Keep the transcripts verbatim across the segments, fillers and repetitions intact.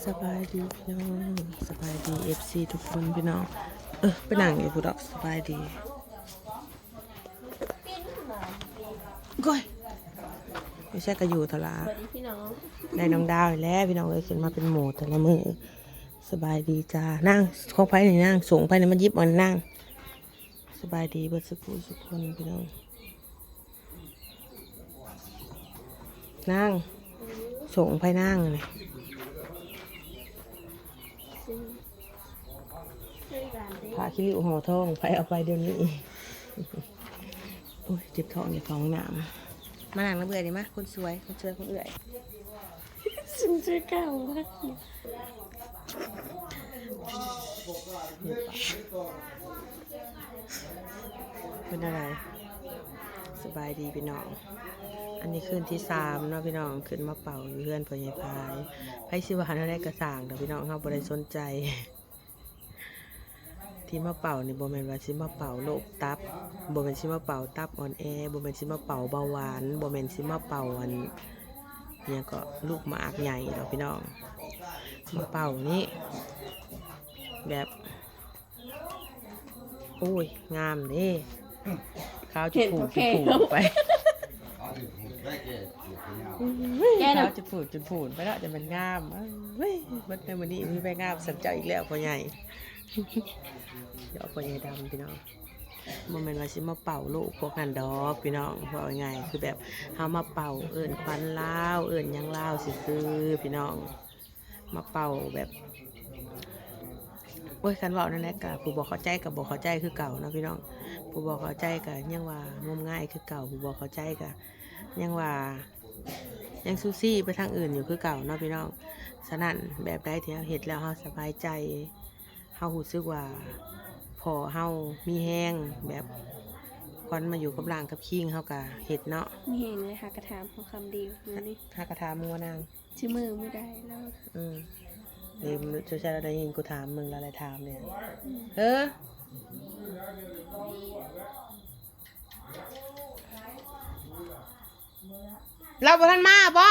สบายดีพี่น้อง สบายดี เอฟซี ทุกคนพี่น้อง เออ ไปนั่งอยู่พุ้นดอก สบายดี ก้อย ไม่ใช่กะอยู่ทะลา สวัสดีพี่น้อง ได้น้องดาวอีกแล้วพี่น้องเอ้ย ขึ้นมาเป็นหมู่แต่ละมื้อ สบายดีจ้า นาง ของไผนี่นาง ส่งไผนี่มาหยิบเอานาง สบายดีเบิดสุขสุขคนพี่น้อง นาง ส่งไผนางนี่ ผ้าขี้ริ้วห่อทอง ไผเอาไปเดี๋ยวนี้ โอ้ย เจ็บท้อง อยากเข้าห้องน้ำ มานั่งนำเอื้อยนี่มา คนสวย คนสวยของเอื้อย ฉันชื่อเก่ามาก เป็นอะไร สบายดีพี่น้อง อันนี้คืนที่สามเนาะพี่น้อง ขึ้นมาเป่าอยู่เฮือนพ่อใหญ่พาย ไผสิว่าแนวใดกะซ่างดอกพี่น้อง เฮาบ่ได้สนใจ ที่มาเป่านี่บ่แม่นว่าสิมาเป่าโรคตับ บ่แม่นสิมาเป่าตับอ่อนแอ บ่แม่นสิมาเป่าเบาหวาน บ่แม่นสิมาเป่าอัน อิหยังก็ลูกหมากใหญ่ดอกพี่น้อง มาเป่านี่ แบบ โอ้ย งามเด้ ขาวจะผูดจะผูดไป แกน่ะ ขาวจะผูดจะผูดไปแล้วจะเป็นงาม เฮ้ย เบิดในมื้อนี้มีไปงามสำเจ้าอีกแล้วพ่อใหญ่ เดี๋ยวพ่อใหญ่ดำพี่น้อง บ่แม่นว่าสิมาเป่าโรคพวกนั้นดอกพี่น้อง เว้าง่ายๆ คือแบบเฮามาเป่าเอิ้นขวัญลาว เอิ้นหยังลาวซื่อๆ พี่น้อง มาเป่าแบบ โอ้ย คันเว้านั่นแหละกะ ผู้บ่เข้าใจกะบ่เข้าใจคือเก่าเนาะพี่น้อง ผู้บ่เข้าใจกะยังว่างมงายคือเก่า ผู้บ่เข้าใจกะยังว่า ยังซูซี่ไปทางอื่นอยู่คือเก่าเนาะพี่น้อง ฉะนั้นแบบใดที่เฮาเฮ็ดแล้วเฮาสบายใจ เฮารู้สึกว่าพ่อเฮามีแฮง แบบขวัญมาอยู่กับร่างกับคิง เฮากะเฮ็ดเนาะ มีแฮงเลย หากะถามเฮาคำเดียวมื้อนี้ หากะถามมึงว่านาง สิมื้อมื้อใดแล้ว อืม เดี๋ยวมันจะใช่เราได้ยินกูถามมึงแล้วอะไรถามเนี่ย เออ เราบ่ทันมาบ่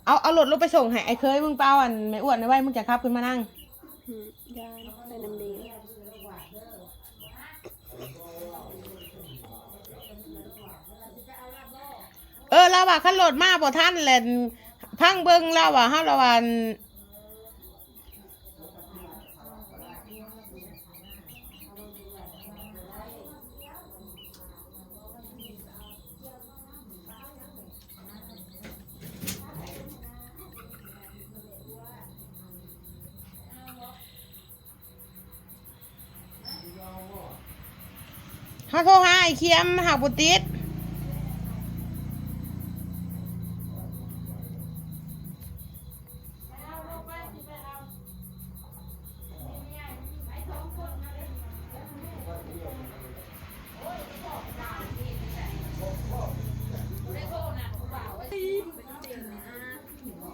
เอา เอารถลงไปส่งให้ไอ้เคย มึงไปเอาอันแม่อ้วนไว้ มึงจะขับขึ้นมานั่ง อืม ย่านไปนำเดียว เออ ลาวว่าคันรถมาบ่ทันแหละ พังเบิ่งลาวว่า เฮาลาวว่า เฮาโทรหาไอ้เขียม หาบ่ติด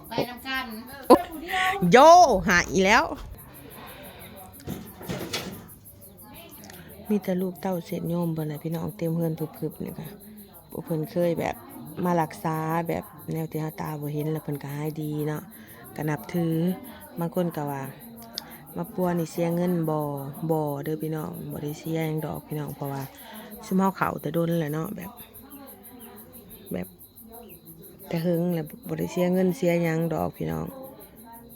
ไปนำกัน โย หายอีกแล้ว มีแต่ลูกเต้าเศษโยมเพิ่นน่ะพี่น้อง เต็มเฮือนพึบๆ นี่ค่ะ พวกเพิ่นเคยแบบมารักษาแบบแนวที่เฮาตาบ่เห็น แล้วเพิ่นก็หายดีเนาะ ก็นับถือ บางคนก็ว่า มาปัวนี่เสียเงินบ่ บ่เด้อพี่น้อง บ่ได้เสียหยังดอกพี่น้อง เพราะว่าซุมเฮาเข้าแต่ดนแล้วเนาะ แบบ แบบ แต่เฮิงแล้วบ่ได้เสียเงินเสียหยังดอกพี่น้อง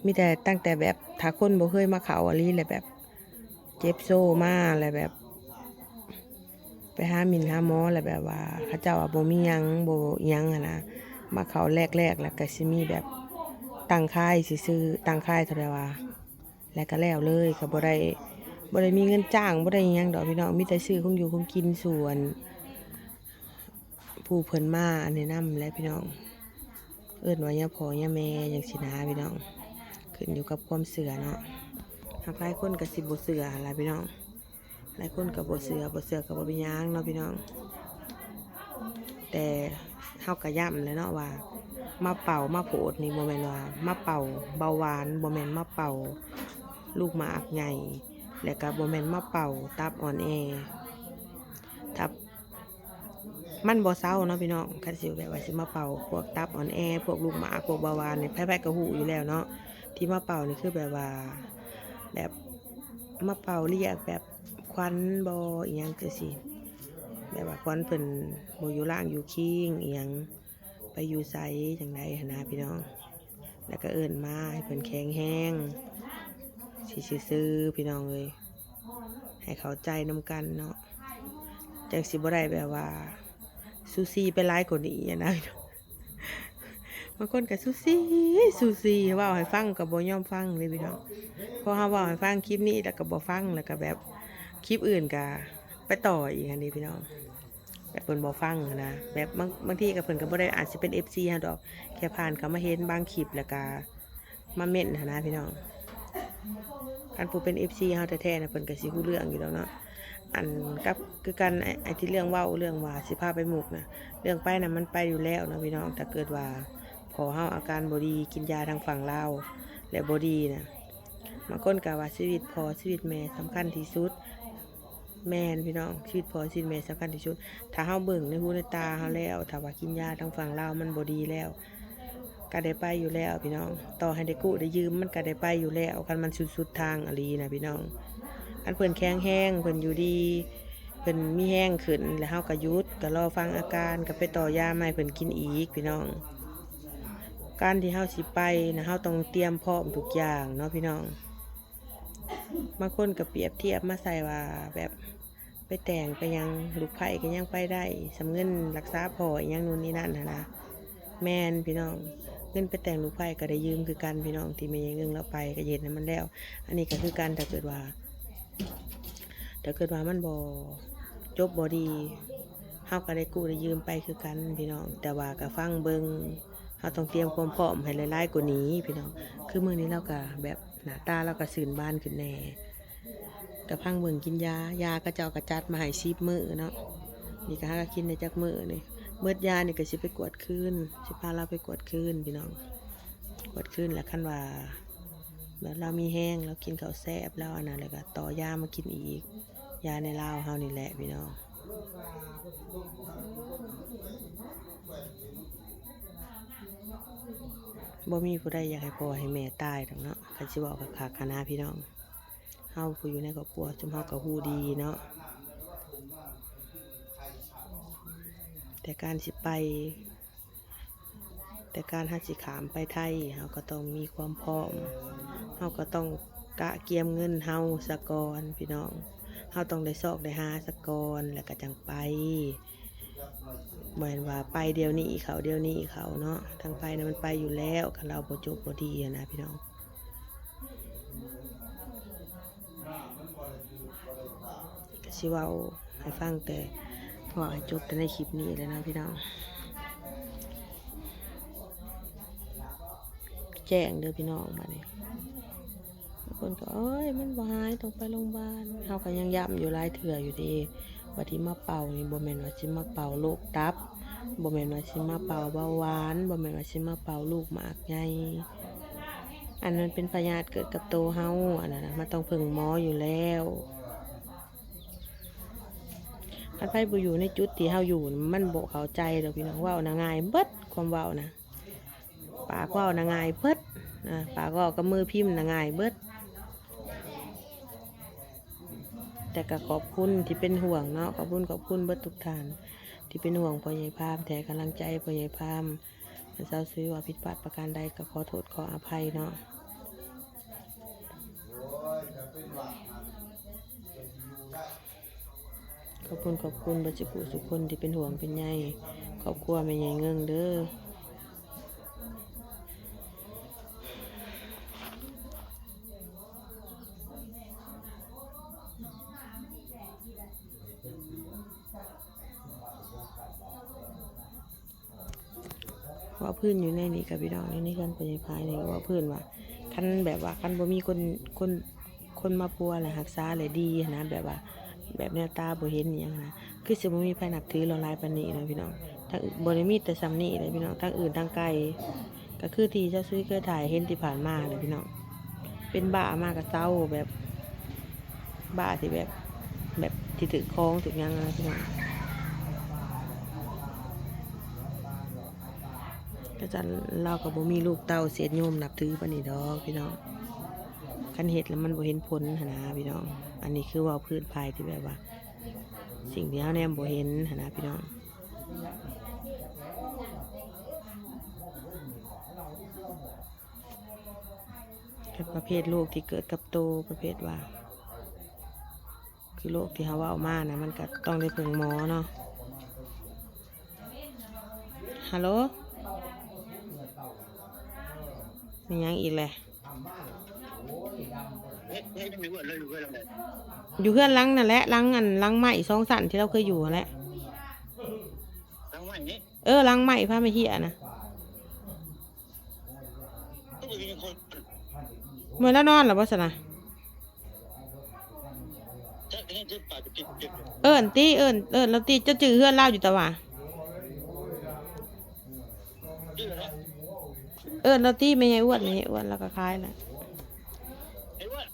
มีแต่ตั้งแต่แบบถ้าคนบ่เคยมาเข้าอีหลีแล้วแบบ เจ็บโซมาแล้วแบบ ไปหาหมิ่นหาหมอแล้วแบบว่า เขาเจ้าว่าบ่มีหยัง บ่อิหยังหั้นนะ มาเข้าแรกๆ แล้วก็สิมีแบบตั้งค่ายซื่อๆ ตั้งค่ายเท่าใดว่า แล้วก็แล้วเลย ก็บ่ได้ บ่ได้มีเงินจ้าง บ่ได้อิหยังดอกพี่น้อง มีแต่ซื้อของอยู่ของกินส่วน ผู้เพิ่นมาแนะนำแหละพี่น้อง เอิ้นว่ายาพ่อยาแม่จั่งซี้นะพี่น้อง ขึ้นอยู่กับความเชื่อเนาะ หากหลายคนก็สิบ่เชื่อหั้นล่ะพี่น้อง หลายคนก็บ่เชื่อ บ่เชื่อก็บ่เป็นหยังเนาะพี่น้อง แต่เฮาก็ย้ำแหละเนาะว่า มาเป่ามาโผดนี่บ่แม่นว่ามาเป่าเบาหวาน บ่แม่นมาเป่าลูกหมากใหญ่ และก็บ่แม่นมาเป่าตับอ่อนแอ ตับ มันบ่เซาเนาะพี่น้อง คันสิแบบว่าสิมาเป่าพวกตับอ่อนแอ พวกลูกหมาก พวกเบาหวานนี่ ไผๆก็ฮู้อยู่แล้วเนาะ ที่มาเป่านี่คือแบบว่า แบบมาเป่าเรียกแบบขวัญบ่ อีหยังจั่งซี้ แบบว่าขวัญเพิ่นบ่อยู่ล่างอยู่คิงอีหยัง ไปอยู่ไสจั่งใดหั้นนะพี่น้อง แล้วก็เอิ้นมาให้เพิ่นแข็งแรง สิซื่อๆพี่น้องเอ้ย ให้เข้าใจนำกันเนาะ จั่งสิบ่ได้แบบว่าซูซีไปหลายกว่านี้อะนะ บางคนก็ซูซี ซูซี เว้าให้ฟังก็บ่ยอมฟังเลยพี่น้อง พอเฮาเว้าให้ฟังคลิปนี้แล้วก็บ่ฟัง แล้วก็แบบคลิปอื่นก็ไปต่ออีกหั้นเด้พี่น้อง แบบเพิ่นบ่ฟังหั้นนะ แบบบาง บางทีก็เพิ่นก็บ่ได้ อาจสิเป็นเอฟซีเฮาดอก แค่ผ่านเข้ามาเห็นบางคลิปแล้วก็มาเม้นหั้นนะพี่น้อง คันผู้เป็นเอฟซีเฮาแท้ๆนะ เพิ่นก็สิฮู้เรื่องอยู่ดอกเนาะ อันกับคือกัน ไอ้ ไอ้ที่เรื่องเว้าเรื่องว่าสิพาไปมุกนะ เรื่องไปนะมันไปอยู่แล้วเนาะพี่น้อง ถ้าเกิดว่าพ่อเฮาอาการบ่ดี กินยาทางฝั่งลาวแล้วบ่ดีนะ บางคนก็ว่าชีวิตพ่อชีวิตแม่สำคัญที่สุด แม่นพี่น้อง ชีวิตพ่อชีวิตแม่สำคัญที่สุด ถ้าเฮาเบิ่งในหูในตาเฮาแล้ว ถ้าว่ากินยาทางฝั่งลาวมันบ่ดีแล้ว ก็ได้ไปอยู่แล้วพี่น้อง ต่อให้ได้กู้ได้ยืมมันก็ได้ไปอยู่แล้ว คันมันสุดๆทางอีหลีนะพี่น้อง คันเพิ่นแข็งแรง เพิ่นอยู่ดี เพิ่นมีแรงขึ้น แล้วเฮาก็หยุด ก็รอฟังอาการ ก็ไปต่อยามาให้เพิ่นกินอีกพี่น้อง การที่เฮาสิไปนะ เฮาต้องเตรียมพร้อมทุกอย่างเนาะพี่น้อง บางคนก็เปรียบเทียบมาใส่ว่าแบบไปแต่งไปหยัง ลูกไผ่ก็ยังไปได้ ส่ำเงินรักษาพ่ออีหยังนู่นนี่นั่นหั้นนะ แม่นพี่น้อง เงินไปแต่งลูกไผ่ก็ได้ยืมคือกันพี่น้อง ที่แม่ใหญ่เงิ่งลาวไปก็เฮ็ดให้มันแล้ว อันนี้ก็คือกัน ถ้าเกิดว่า ถ้าเกิดว่ามันบ่จบบ่ดี เฮาก็ได้กู้ได้ยืมไปคือกันพี่น้อง แต่ว่าก็ฟังเบิ่ง เฮาต้องเตรียมความพร้อมให้หลายๆกว่านี้พี่น้อง คือมื้อนี้ลาวก็แบบหน้าตาลาวก็ซื่นบานขึ้นแหน่ ก็พังเบิ่งกินยา ยาเขาเจ้าก็จัดมาให้สิบมื้อเนาะ นี่ก็หาก็กินได้จักมื้อนี่ เบิดยานี่ก็สิไปกวดคืน สิพาลาวไปกวดคืนพี่น้อง กวดคืนแล้วคันว่า แบบลาวมีแรง ลาวกินข้าวแซ่บ ลาวอันนั้น แล้วก็ต่อยามากินอีก ยาในลาวเฮานี่แหละพี่น้อง บ่มีผู้ใดอยากให้พ่อให้แม่ตายดอกเนาะ คันสิเว้าคักๆหั้นนะพี่น้อง เฮาผู้อยู่ในครอบครัว ซุมเฮาก็ฮู้ดีเนาะ แต่การสิไป แต่การเฮาสิข้ามไปไทย เฮาก็ต้องมีความพร้อม เฮาก็ต้องกะเกียมเงินเฮาซะก่อนพี่น้อง เฮาต้องได้ซอกได้หาซะก่อน แล้วก็จั่งไป บ่แม่นว่าไปเดี๋ยวนี้เข้า เดี๋ยวนี้เข้าเนาะ ทางไปน่ะมันไปอยู่แล้ว คันลาวบ่จบบ่ดีหั้นนะพี่น้อง ก็สิเว้าให้ฟังแต่ เว้าให้จบแต่ในคลิปนี้แหละเนาะพี่น้อง แจ้งเด้อพี่น้องบัดนี้ บางคนก็ เอ้ย มันบ่หาย ต้องไปโรงพยาบาล เฮาก็ยังย้ำอยู่หลายเทื่ออยู่เด้ ว่าที่มาเป่านี่บ่แม่นว่าสิมาเป่าโรคตับ บ่แม่นว่าสิมาเป่าเบาหวาน บ่แม่นว่าสิมาเป่าลูกหมากใหญ่ อันนั้นเป็นพยาธิเกิดกับโตเฮา อันนั้นน่ะ มันต้องพึ่งหมออยู่แล้ว คันไผบ่อยู่ในจุดที่เฮาอยู่น่ะ มันบ่เข้าใจดอกพี่น้อง เว้าน่ะง่ายเบิด ความเว้าน่ะ ปากเว้าน่ะง่ายเบิด อ่า ปากเว้ากับมือพิมพ์น่ะง่ายเบิด แต่ก็ขอบคุณที่เป็นห่วงเนาะ ขอบคุณ ขอบคุณเบิดทุกท่าน ที่เป็นห่วงพ่อใหญ่พาม แท้กำลังใจพ่อใหญ่พาม ถ้าสาวซุยว่าผิดพลาดประการใดก็ขอโทษขออภัยเนาะ ขอบคุณ ขอบคุณเบิดสุขุสุคนที่เป็นห่วงเป็นใยครอบครัวแม่ใหญ่เงิ่งเด้อ เว้าพื้นอยู่ในนี้กับพี่น้อง อยู่ในเฮือนพ่อใหญ่พายนี่ก็เว้าพื้นว่า คันแบบว่า คันบ่มีคน คน คนมาปัวและรักษาและดีหั้นนะ แบบว่า แบบแนวตาบ่เห็นอิหยังหั้นนะ คือสิบ่มีไผนับถือลาวหลายปานนี้นะพี่น้อง ทั้ง บ่ได้มีแต่ส่ำนี้เลยพี่น้อง ทั้งอื่นทั้งไกล ก็คือที่สาวซุยเคยถ่ายเห็นที่ผ่านมาเลยพี่น้อง เป็นบ้ามาก็เซา แบบ บ้าที่แบบ แบบที่ถือของถือหยังนะพี่น้อง จันลาวก็บ่มีลูกเต้าเสียโยมนับถือปานนี้ดอกพี่น้อง คันเฮ็ดแล้วมันบ่เห็นผลหั้นนะพี่น้อง อันนี้คือเว้าพื้นภายที่แบบว่า สิ่งที่เฮาแนมบ่เห็นหั้นนะพี่น้อง กับประเภทโรคที่เกิดกับโตประเภทว่า คือโรคที่เฮาเว้ามานะ มันก็ต้องได้เพิ่งหมอเนาะ ฮัลโหล มีหยังอีกแหละ เฮ็ด เฮ็ดจั่งใด๋ เอิ้นลาวอยู่เฮือนหลังใด๋ อยู่เฮือนหลังนั่นแหละ หลังอัน หลังไม้สองชั้นที่ลาวเคยอยู่หั้นแหละ หลังไม้นี่ เออ หลังไม้พาแม่เฮียนะ คือบ่มีคน เมื่อลาวนอนแล้วบ่ซะนะ จักได้ยินเสียงปากกระติบกระติบ เอิ้นติ เอิ้น เอิ้นลาวติ เจ้าจื้อเฮือนลาวอยู่ตะหว่า จื้อแล้ว เอิ้นลาวติ แม่ใหญ่อ้วน แม่ใหญ่อ้วนลาวก็ขายแล้ว ไอ้อ้วน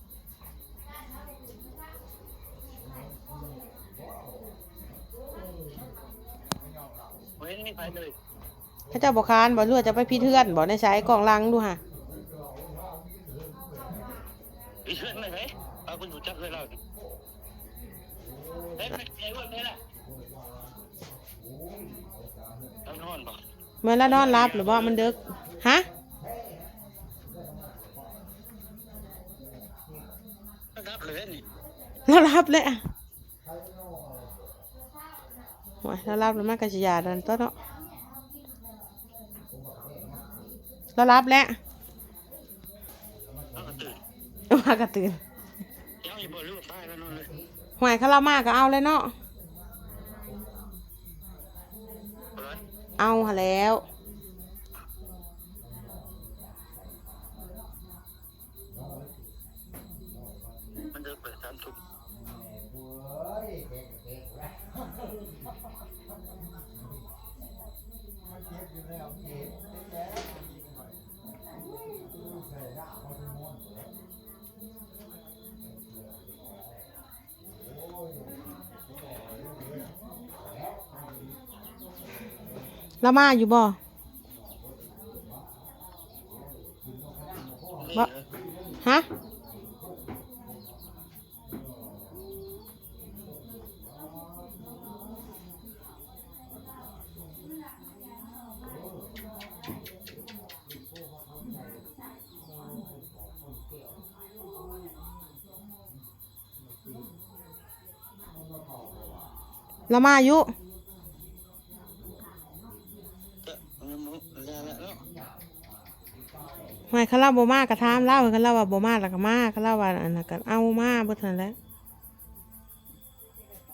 บ่เห็นมีไผเลย เขาเจ้าบ่ค้านบ่ หรือว่าจะไปผิดเฮือนบ่ ในสายกล้องหลังดูหะ ผิดเฮือนเลยเฮ้ย เอาคุณอยู่จักเฮือนลาวนี่ เฮ้ย ไอ้อ้วนไปละ ลาวนอนบ่ เมื่อลาวนอนหลับหรือบ่ มันดึก ฮะ ลาวหลับเลยนี่ ลาวหลับแล้ว โอ้ย ลาวหลับแล้วมันก็สิย่านั่นตั๊วเนาะ ลาวหลับแล้ว ลาวก็ตื่น ลาวก็ตื่น เจ้าอย่าบอกลูกตายแล้วนอนเลย ห่วย คันลาวมาก็เอาเลยเนาะ เอาหั้นแหล้ว มันจะเปิดสามทุ่ม ลาวมาอยู่บ่ บ่ ฮะ ลาวมาอยู่ ห่วย คันลาวบ่มาก็ถามลาว คันลาวว่าบ่มาแล้วก็มา คันลาวว่าอันนั้นก็เอามาเบิดหั้นแหละ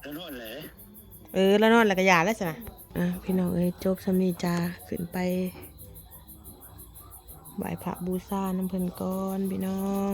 ลาวนอนแหละ เออ ลาวนอนแล้วก็ย่าแล้วซะนะ อ่ะ พี่น้องเอ้ย จบส่ำนี้จ้า ขึ้นไปไหว้พระบูชานำเพิ่นก่อนพี่น้อง